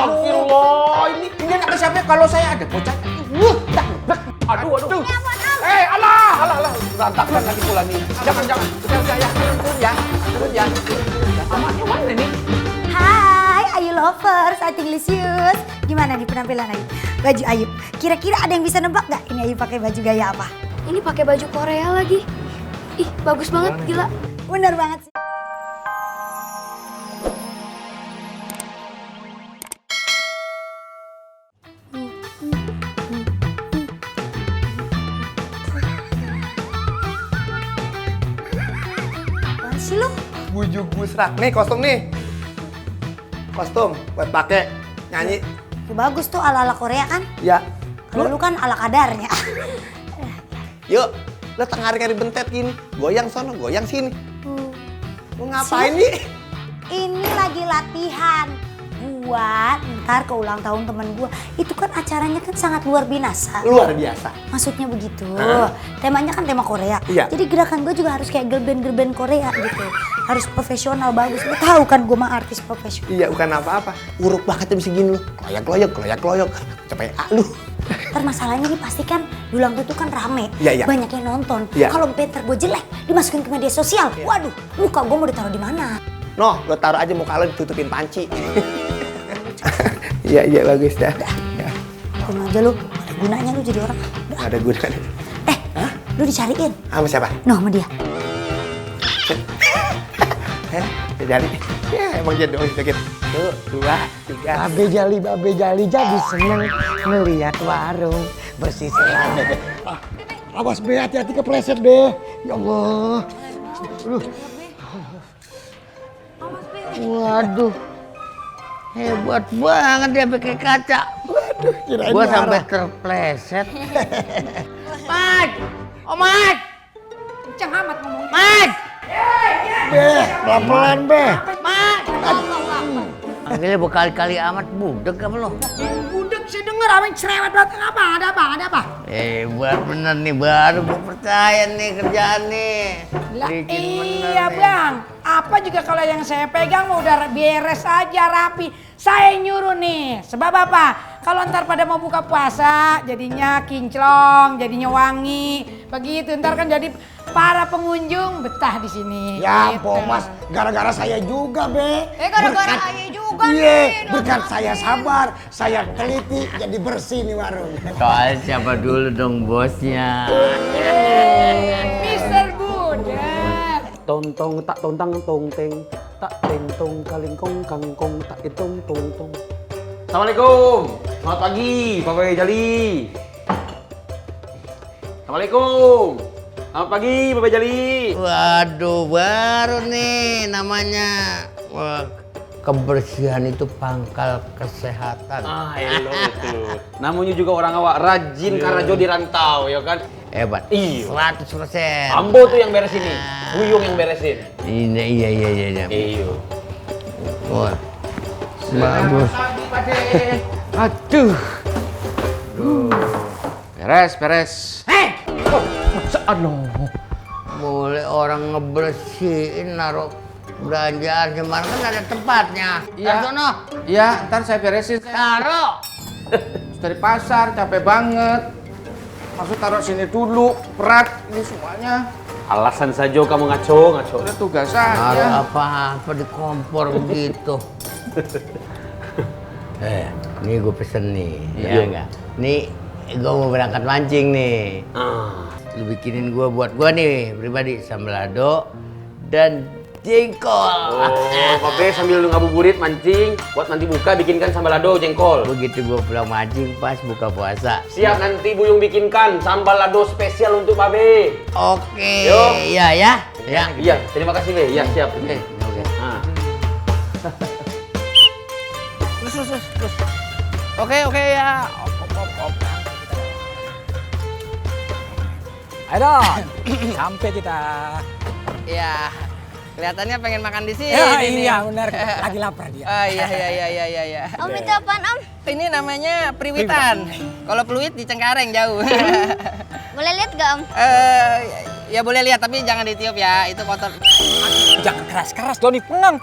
Astagfirullah, ini anak siapa kalau saya ada bocah. Aduh. Alah, berantakan lagi pula nih. Jangan. Udah ya, turun ya. Amatnya mana nih? Hai, Ayu lovers, Atinglisius. Gimana nih penampilan Ayu? Baju Ayu. Kira-kira ada yang bisa nebak gak ini Ayu pakai baju gaya apa? Ini pakai baju Korea lagi. Ih, bagus banget, gila. Bener banget sih. Apaan sih lo? Bujuk busrak nih kostum buat pakai nyanyi. Ya, bagus tuh ala-ala Korea kan? Ya. Kalau lu kan ala kadarnya. Yuk, lo tengah hari bentet gini, goyang sono, goyang sini. Mau ngapain nih? Ini lagi latihan buat ntar ke ulang tahun temen gue. Itu kan acaranya kan sangat luar biasa. Luar biasa. Maksudnya begitu. Temanya kan tema Korea. Iya. Jadi gerakan gue juga harus kayak girl band Korea gitu. Harus profesional bagus. Lu tahu kan gue mah artis profesional. Iya, bukan apa-apa. Uruk banget bisa gini lo. Kloyak. Capek lu. Ntar masalahnya nih pasti kan di ulang tahun itu kan rame. Iya. Banyak yang nonton. Iya. Kalau ntar gue jelek dimasukin ke media sosial. Iya. Waduh, muka gue mau ditaruh di mana? Noh, lo taruh aja muka lo ditutupin panci. Iya bagus dah. Ya. Tunggu aja lu, ada gunanya lu jadi orang. Gak ada gunanya. Lu dicariin. Sama siapa? Noh, sama dia. Jadi. Ya emang jadi dong sedikit. 1, 2, 3. Babe Jali jadi seneng ngeliat warung bersih selalu. Awas be, hati-hati kepleset be. Ya Allah. Waduh. Hebat banget dia pakai kaca. Waduh, kirain gua sampai terpleset. Mike! Oh Mike! Kenceng amat ngomongnya. Mike! Be, pelan-pelan be. Mike! Panggilnya berkali-kali amat budek apa lo? Budek sih denger, abang cerewet banget. Ada apa? Hebat bener nih, baru gua percaya nih kerjaan nih. Lah Bikin iya bener nih. bang, apa juga kalau yang saya pegang mau udah beres aja rapi. Saya nyuruh nih, sebab apa? Kalau ntar pada mau buka puasa, jadinya kinclong, jadinya wangi, begitu. Ntar kan jadi para pengunjung betah di sini. Ya gitu. ampun mas, gara-gara saya juga be. Gara-gara Ayu juga Iya, nih. berkat saya sabar, saya teliti jadi bersih nih warung. Soal siapa dulu dong bosnya? Mister Budak. Tong tak tontang tong teng tak teng tong kalingkong kangkong tak itong tong tong. Assalamualaikum. Selamat pagi, Bapak Jali. Assalamualaikum. Selamat pagi, Bapak Jali. Waduh, baru nih namanya. Wah, kebersihan itu pangkal kesehatan. Elo itu. Namanya juga orang awak rajin karajo di rantau, ya kan? Hebat. Iya. 100%. Ambo tuh yang beresin nih. Buyung yang beresin. Iya. Iyo. Wah, bagus. Aduh. Beres. Boleh orang ngebersihin naruh belanjaan cuman kan ada tempatnya. Iya. Sono. Iya, ntar saya beresin. Taruh. Dari pasar, capek banget. Maksud taruh sini dulu, berat ini semuanya. Alasan saja kamu ngaco. Udah tugas Naruh saya. apa-apa di kompor begitu. Ini gue pesen nih, Iya. ya enggak? Nih, gue mau berangkat mancing nih. Lu bikinin gue buat gue nih pribadi sambal lado dan jengkol. Oh, Babe sambil lu ngabuburit mancing, buat nanti buka bikinkan sambal lado jengkol. Begitu gue pulang mancing pas buka puasa. Siap, nanti Buyung bikinkan sambal lado spesial untuk Babe. Oke. Yuk. Iya ya. Ya. Iya, terima kasih Be. Iya, siap. Oke. Nah. Terus. Oke ya. Op. Ayo, sampai kita. Ya. Kelihatannya pengen makan di sini. Ya, nih. iya benar, lagi lapar dia. Oh iya. Om itu apaan om? Ini namanya priwitan. Kalau peluit di Cengkareng jauh. Boleh lihat gak om? Ya boleh lihat tapi jangan ditiup ya, itu kotor. Jangan keras-keras Doni, pengang.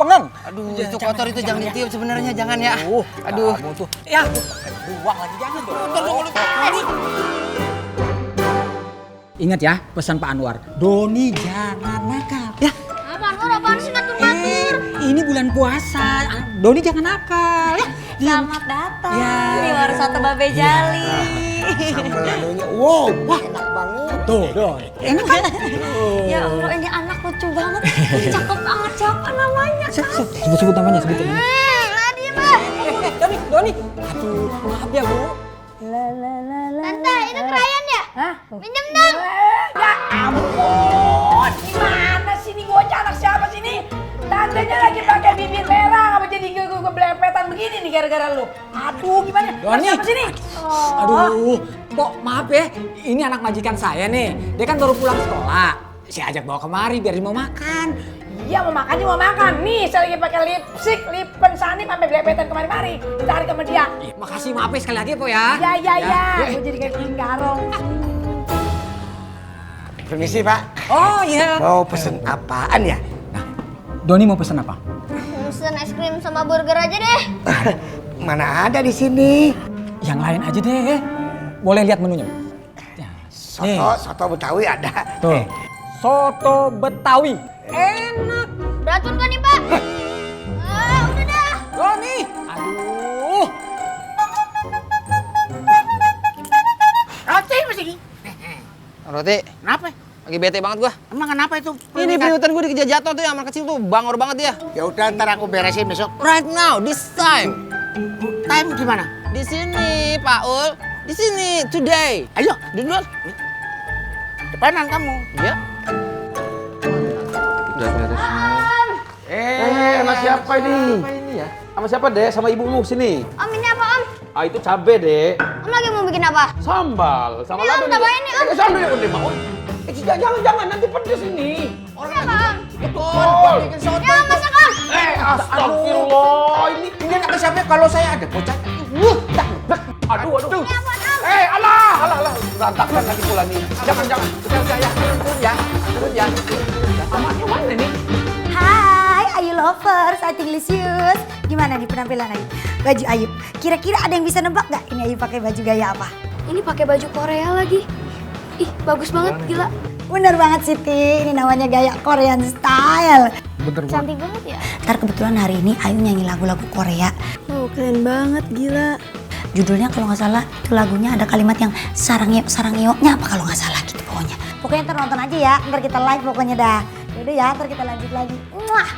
Aduh, itu kotor itu jangan ditiup sebenarnya, jangan ya. Aduh. Ya, buang lagi jangan dong. Ingat ya pesan Pak Anwar, Doni jangan nakal ya. Apaan sih ngatur-ngatur? Ini bulan puasa, Doni jangan nakal ya. Selamat datang Ya. di warung soto Babe Jali. Sambal ladonya, wow, enak banget. Tuh, Don. Enak kan? Ya Allah, ini anak lucu banget. Cakep banget, siapa namanya? Sebut namanya, sebut namanya. Nadia, Pak. Doni. Aduh, maaf ya, Bu. Tante, itu krayon ya? Hah? Minjem dong. Ya ampun, gimana sih ini bocah anak siapa sih ini? Tantenya lagi pakai bibir merah, apa jadi kebelepetan begini nih gara-gara lu? Aduh, gimana? Doni. Siapa sini? Aduh, Pok, maaf ya. Ini anak majikan saya nih. Dia kan baru pulang sekolah. Saya ajak bawa kemari biar dia mau makan. Iya mau makan, mau makan. Nih saya lagi pakai lipstick, lip pensani sampai belepetan kemari-mari. Ditarik sama dia. Makasih, maaf ya sekali lagi, Pok ya. Ya. Gue jadi kayak King Garong. Permisi Pak, Oh iya. mau pesen apaan ya? Doni mau pesen apa? Pesen es krim sama burger aja deh. Mana ada di sini? Yang lain aja deh. Boleh lihat menunya. Nih. Soto Betawi ada. Tuh. Soto Betawi. Enak. Beracun kan nih, Pak? Udah dah. Doni. Aduh. Roti masih gini. Roti, Kenapa? lagi bete banget gua. Emang kenapa itu? Ini periutan gua dikejar jatuh tuh yang anak kecil tuh bangor banget dia. Ya udah ntar aku beresin besok. Right now, this time. Time gimana? Di sini, Pak Ul. Di sini, today. Ayo, Duluan. depanan kamu. Iya. Sama siapa ini? Sama siapa, Dek? Sama ibumu sini. Om, ini apa, Om? Ah, itu cabe, Dek. Om lagi mau bikin apa? Sambal. Sama Ini, Om, lado tambahin nih, Om. Sambal yang udah mau. Jangan, nanti pedes ini. Siapa, Om? Betul. Ya, masak, Om. Astagfirullah. Ini anak siapa? Kalau saya ada bocah. Aduh. Ini apa, Om? Alah. Berantakan lagi pula nih. Jangan. Udah ya. Turun ya. Amatnya mana nih? Hai Ayu lovers, I think Lisius. Gimana nih penampilan Ayu? Baju Ayu. Kira-kira ada yang bisa nebak gak ini Ayu pakai baju gaya apa? Ini pakai baju Korea lagi. Ih, bagus banget, gila. Bener banget Siti, ini namanya gaya Korean style. Cantik banget ya. Ntar kebetulan hari ini Ayu nyanyi lagu-lagu Korea. Oh, keren banget, gila. Judulnya kalau nggak salah itu lagunya ada kalimat yang sarangyo-nya apa kalau nggak salah gitu pokoknya. Pokoknya ntar nonton aja ya, ntar kita live pokoknya dah. Yaudah ya, ntar kita lanjut lagi. Muah.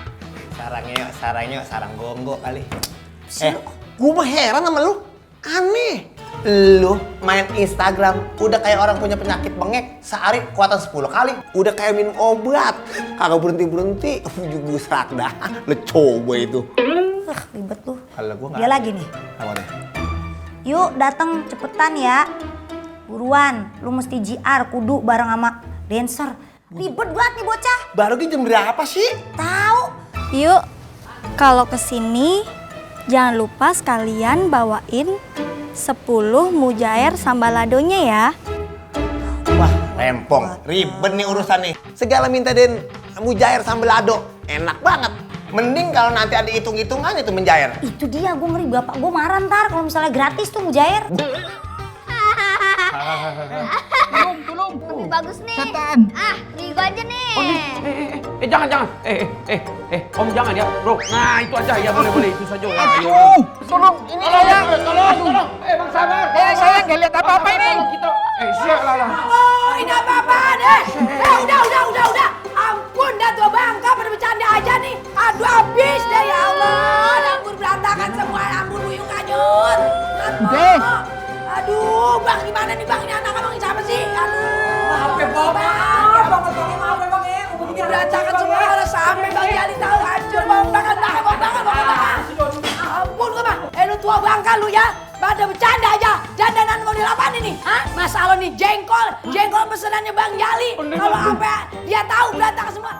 Sarang gonggo kali. Gue mah heran sama lu. Aneh. Lu main Instagram udah kayak orang punya penyakit bengek, sehari kuatan 10 kali. Udah kayak minum obat, kagak berhenti. Ujung serak dah. Lu coba itu. Ribet tuh. Kalau gua Dia lagi nih. Apa nih? Yuk datang cepetan ya. Buruan, lu mesti JR kudu bareng sama dancer. Ribet banget nih bocah. Baru jam berapa sih? Tahu? Yuk, kalau kesini jangan lupa sekalian bawain 10 mujair sambal ladonya ya. Wah, rempong. Ribet nih urusan nih. Segala minta den mujair sambal lado. Enak banget. Mending kalau nanti ada hitung-hitungan itu menjair. Itu dia, gue ngeri bapak gue marah ntar kalau misalnya gratis tuh mujair. Belum. Lebih bagus nih. Nih gua aja nih. Jangan. Om jangan ya, bro. Nah, itu aja ya, boleh itu saja. Tolong. Tolong. Bang sabar. Saya nggak lihat apa-apa ini. Sialah. Oh, ini apa-apaan udah. Ampun dah tua bangka pada bercanda aja nih. Aduh habis deh ya Allah. Dapur berantakan semua, dapur buyung kanyut. Aduh, Bang gimana nih Bang? Ini anak abang siapa sih? Aduh. Maaf ya Bang ya. Berantakan semua orang sampai Bang Jali tahu hancur bang. Ampun gua Bang. Lu tua bangka lu ya. Pada bercanda aja. Dandanan model apaan ini? Hah? Masa lo nih jengkol pesenannya Bang Jali. Kalau sampai dia tahu berantakan semua.